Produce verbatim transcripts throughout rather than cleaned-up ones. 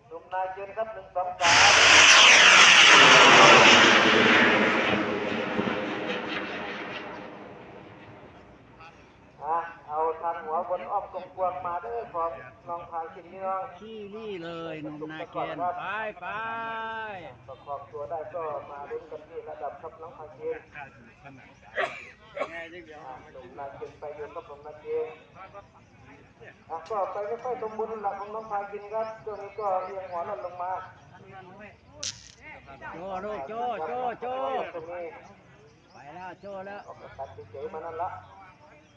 หนุ่มนาเจนครับ หนึ่ง สอง สาม อ่ะ เอาทางหัวบนอ้อมกลมกวางมาเด้อ ของน้องพาคินพี่น้อง ที่นี่เลยหนุ่มนาเจน ไปไป ประคองตัวได้ก็มาลุ้นกันที่ระดับครับน้องพาคิน อ่ะ หนุ่มนาเจนไปอยู่ครับ หนุ่มนาเจน อ่ะ ก็ไปไม่ค่อยสมบูรณ์หลักของน้องพาคินครับ ช่วงนี้ก็เอียงหัวลดลงมา โจ้ลูกโจ้โจ้โจ้ ตรงนี้ ไปแล้วโจ้แล้ว ออกมาตัดเฉยๆมานั่นละ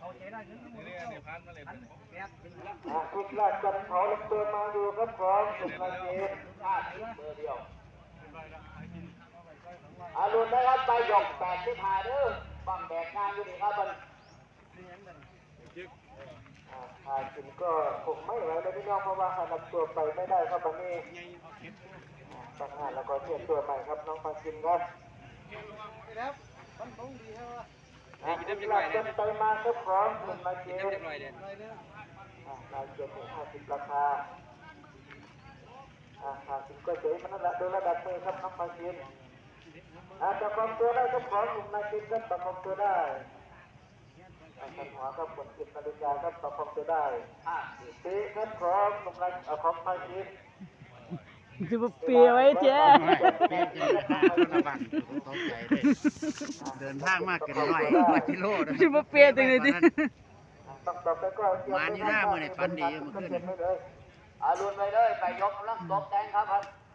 อ่ะ ชุดแรกจันทร์เผาลำเติมมาอยู่ครับ ของหนุ่มนาเจน ห้าสิบ เบอร์เดียว อารุณนะครับ ใบหยก แปดสิบห้า เด้อ บังแบกงานอยู่นี่ครับมัน อ่า พาคินก็คงไม่ไหวแล้วพี่น้อง เพราะว่าขยับตัวไปไม่ได้ครับวันนี้ อ่า ตั้งงานแล้วก็เตรียมตัวใหม่ครับน้องพาคินครับ อ่า อีกหลักเต็มไปมาครับของหนุ่มนาเจน อ่า นาเจน ห้าสิบ ราคา อ่า พาคินก็เฉยมันนั่นแหละ โดยระดับมือครับน้องพาคิน อ่า ประคองตัวได้ครับของหนุ่มนาเจนครับ ประคองตัวได้ อ่า ขันหัวครับ หมุนสิบนาฬิกาครับ ประคองตัวได้ อ่า เตะครับของหนุ่มนา เอ่อ ของพาคิน สิบ่เปรียไว้แท้ เปรียจนกระทั่งระวังตกใจเลย เดินทางมาเกินร้อยกว่ากิโลนะ สิบ่เปรียจังเลยติ ต้องต่อไปก็เตรียม มานี่หน้ามื้อนี่ฝันดีมื้อคืนนี่ อารุณไปเลย ไปยกกำลังตกแต่งครับ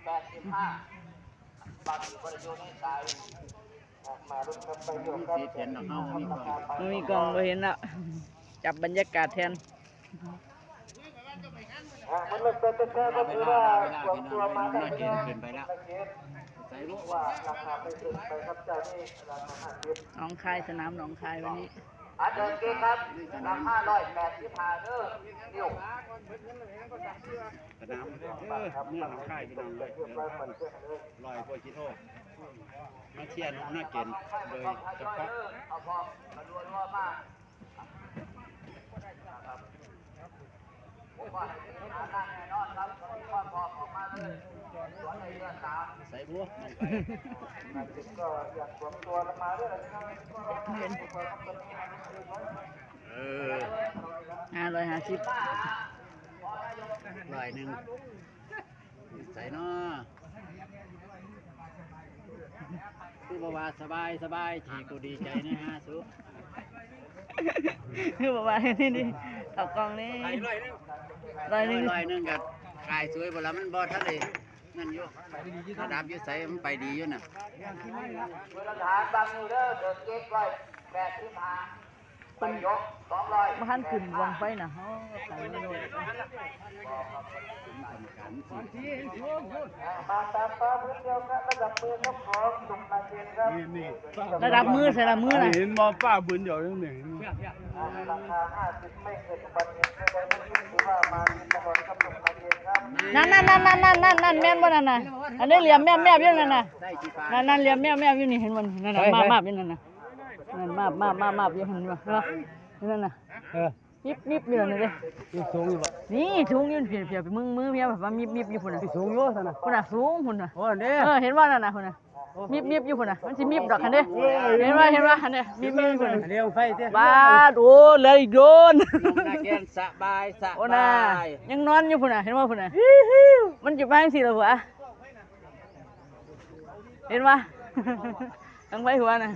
แปดสิบห้า บางอยู่บริเวณในสาย อ่ะ มาลุ้นกันไปอยู่ครับ มีสีเทียนดอกเฮามีกล่อง บ่มีกล่อง บ่เห็นแล้ว จับบรรยากาศแทน อ่ะ มันเริ่มเป็นแค่ก็คือว่า เวลา เวลา ตัวมา เวลา เวลา เกินไปแล้ว ใส่ลูก ว่าราคาไม่เกินไปครับ เจ้านี่ราคาห้าสิบ หนองคาย สนามหนองคายวันนี้ อันเดิมเกมครับ ราคาร้อยแปดสิบห้าเด้อ นิว สนาม เออ เมืองหนองคายพี่น้องเลย เดินทางร้อยกว่ากิโล มาเชียร์น้องนาเจนโดยเฉพาะ เอาพร้อมมารัวๆมา ใส่บัว เออ ห้าร้อยห้าสิบ ร้อยหนึ่ง ใส่เนาะ คือบอกว่าสบายสบาย ที่กูดีใจนะฮะสุ คือบอกว่านี่นี่ เอากล่องนี่ ร้อยหนึ่ง ร้อยหนึ่งก็ขายสวยบ่ละ มันบ่ทันได้นั่นอยู่ ระดับอยู่ไสมันไปดีอยู่น่ะ มาตรฐานบางอยู่เด้อ เดินเก๊กร้อยแปดสิบห้า ไปยกสองร้อย บ่ทันขึ้นบั้งไฟน่ะ เฮาไปเลย มาตามฟ้าพื้นเดียวกันระดับมือครับของหนุ่มนาเจนครับ นี่ นี่ ระดับมือใส่ละมือน่ะ เห็นบ่ ฟ้าพื้นเดียวนี่ อ่า ราคาห้าสิบ ไม่เกิน อุบัติเหตุใดๆ ไม่ถือว่ามาที่ถนนครับหนุ่มนาเจนครับ นั่นๆๆๆๆๆ แม่นบ่นั่นน่ะ อันนี้เหลี่ยมแมบๆอยู่นั่นน่ะ นั่นๆ เหลี่ยมแมบๆอยู่นี่ เห็นบ่นั่นน่ะ ใช่ มาบๆอยู่นั่นน่ะ นั่นมาบๆๆๆอยู่ เห็นบ่ เห็นบ่ นั่นน่ะ เออ มิบๆอยู่นั่นเด้ นี่สูงอยู่บ่ นี่สูงอยู่ เพียบๆ มือ มือเพียบ แบบว่ามิบๆอยู่พุ่นน่ะ นี่สูงอยู่ซั่นน่ะ พุ่นน่ะ สูงพุ่นน่ะ โอ้ เด้ เออ เห็นบ่นั่นน่ะ พุ่นน่ะ มิบๆอยู่พุ่นน่ะ มันสิมิบดอกหั่นเด้ เห็นบ่ เห็นบ่หั่นเด้ มิบๆอยู่พุ่นน่ะ อันนี้บั้งไฟเด้ บาด โอ้ เหลืออีกโดน น้องนาแกนสบาย สบาย โอ้น่ะ ยังนอนอยู่พุ่นน่ะ เห็นบ่พุ่นน่ะ มันสิมาจังซี่ล่ะผัว เห็นบ่ บั้งไฟหัวน่ะ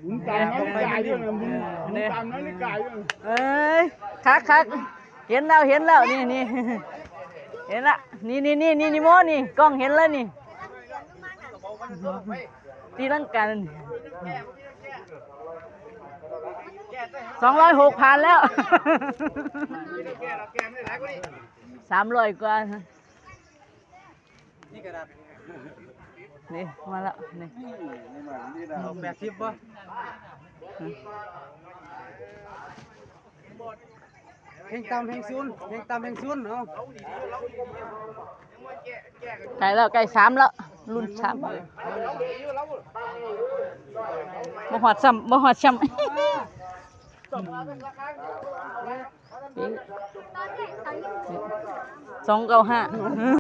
หมุนตามนาฬิกาอยู่นะ หมุน หมุนตามนาฬิกาอยู่ เอ้ย คักๆ เห็นแล้ว เห็นแล้ว นี่ นี่ เห็นละ นี่ นี่ นี่ นี่ นี่โมนี่ กล้องเห็นแล้วนี่ ตีลังกา สองร้อยหก ผ่านแล้ว สามร้อยกว่า นี่กระดาษ นี่ มาแล้ว นี่ เอาแปดสิบบ่ แฮงต่ำแฮงศูนย์ แฮงต่ำแฮงศูนย์ เอา ใกล้แล้ว ใกล้สามแล้ว รุ่นสาม บ่ฮอดซ้ำ บ่ฮอดซ้ำ นี่ สองเก้าห้า